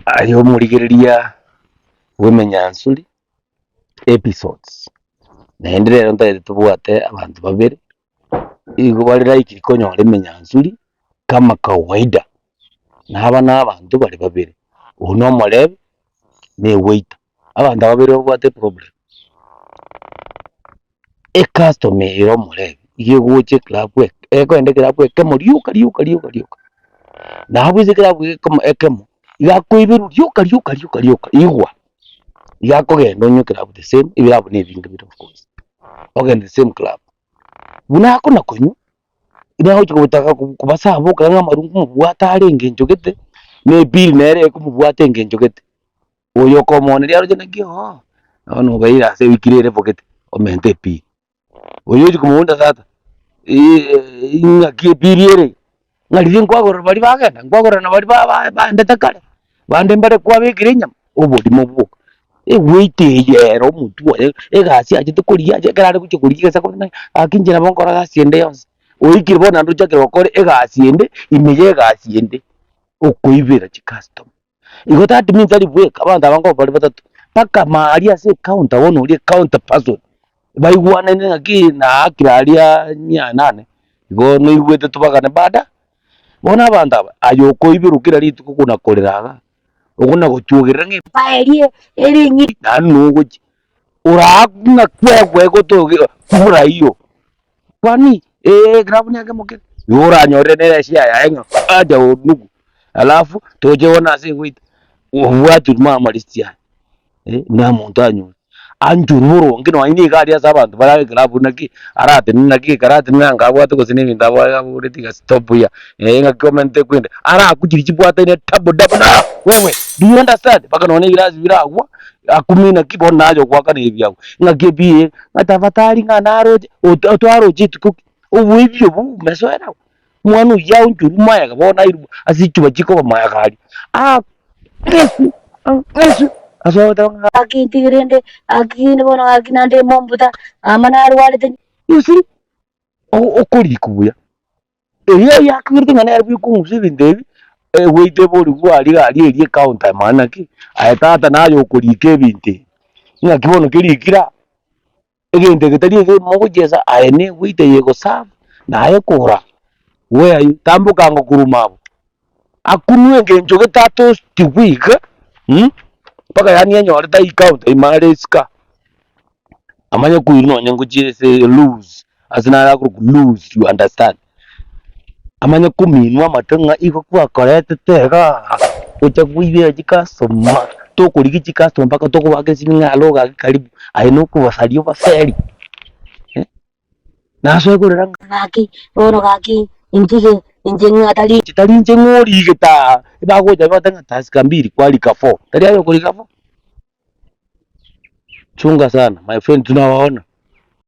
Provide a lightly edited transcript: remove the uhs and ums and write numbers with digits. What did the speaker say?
Aye omorigereria bw'emenyansuri episodes, naende rero ntagete tobwate abanto babere, igo bare likely konyora emenyansuri kama kawaida, naba na abanto bare babere, oyio na omorebi na ewaiter. Abanto aba babere babwate eproblem, ecustomer ere omorebi iga egocha eclub eke ekogenda eclub ekemo rioka rioka rioka rioka, na abwo ase eclub ekemo ekemo, iga akoiberwa rioka rioka rioka rioka igwa, iga akogenda onywe eclub the same, ebilabu na ebinge bire of course, ogende the same club. Buna akona konywa, nigo agochia gotaka kobasaboka ng'a amarwa nkomobwata are engencho gete, na ebill nere ekomobwata engencho gete. Oyo okomooneria aroche naki oo, bono obeire ase ewiki rere ebogete, omente ebill. Oyo ochia komoboria tata, ng'aki ebill ere iga? Ng'a riria nkwagorera baria bagenda, nkwagorera na baria ba- ba- baendete kare, bande mbare kwabekire enyama, oborimo bwoka. Egoita eye ere omotwe oye, egasi achete korigia ache ekero are gochia korigia egesa kore naki, gaki inche nabo nkora gasi ende yonsi. Oikire bono naende ochakire gokora egasi ende, ime ya egasi ende, okoibera chicustomer. Igo that means tari bweka, abanto aba nkoba bare batato, mpaka maria ase ecounter bono oria ecounter person, baigwanane ng'aki naakire aria mia nane, igo noigwete tobagane baada. Bono abanto aba, aye okoiberwa kera rituko kona korera igaa, okona gochwogerera ng'a epa eria ere eng'iti naende nogochia, oraakwe ng'a kwegwa egotoge kura hiyo. Kwani ekerabu nekemo kere? Igo oranyorere nere eshare yaye ng'a acha onugu, alafu toche bono ase egoita, obwati mama risiti yaye, eh, na omonto anyore. Anchorwe boronge nonye nigo aria ase abanto bare ekerabu naki, aratenene naki ekero atenene anga abwate gose na ebinto abwate aboreti iga stop here, eh ng'aki omente kwende, arakwe chiria chibwataine double double na wewe, do you understand? Mpaka nonye ebirasi biragwa, akumie naki bono naye ogoakana ebiagwa, ng'aki ebi ng'a tafadhali ng'a naroche, ot- twaroche rituko ki? Oboibi obwo omesoera abwo, omwana oyio aonchorwe mayega bono airwe ase chichuba chikoba mayega aria, aakesu aakesu ase ogoteba ng'a. Gaki ntige rende, gaki rende bono gaki naende mombuta, mama narwarete. You see, o- okorikwa buya. Erio oyakagete ng'a nere bwekong'usa ebinto ebi, egoita eborigwe aria iga aria eria ecounter maana ki? Aye tata naye okorika ebinto ebi, ng'aki bono kerikire aa? Egento eke tari eke mogochiesa aye na egoita eye egoserve, naye kora, where are you? Tamboka ango korwa abwo, akunwe engencho gete atostiwe iga mpaka yaani enyorete aywo counter ime are isiko aa. Amanye koirwa nonye ngochia ase loose, ase naro akorokwa loose you understand. Amanye kominwa amato ng'a igo gwakoretete igaa, gocha koibera chicustomer, tokorigia chicustomer mpaka tokobaka esimi ng'a alo gaki karibu, aye nokobasaria obaseri eh, nasoe korera ng'a. Gaki, bono gaki, intige, inche ng'a tari. Tari inche ng'a origete aa, ebagocha bagoteba ng'a tasika mbiri kwarika four, tari aye okorika four. Chunga sana my friend tunawaona.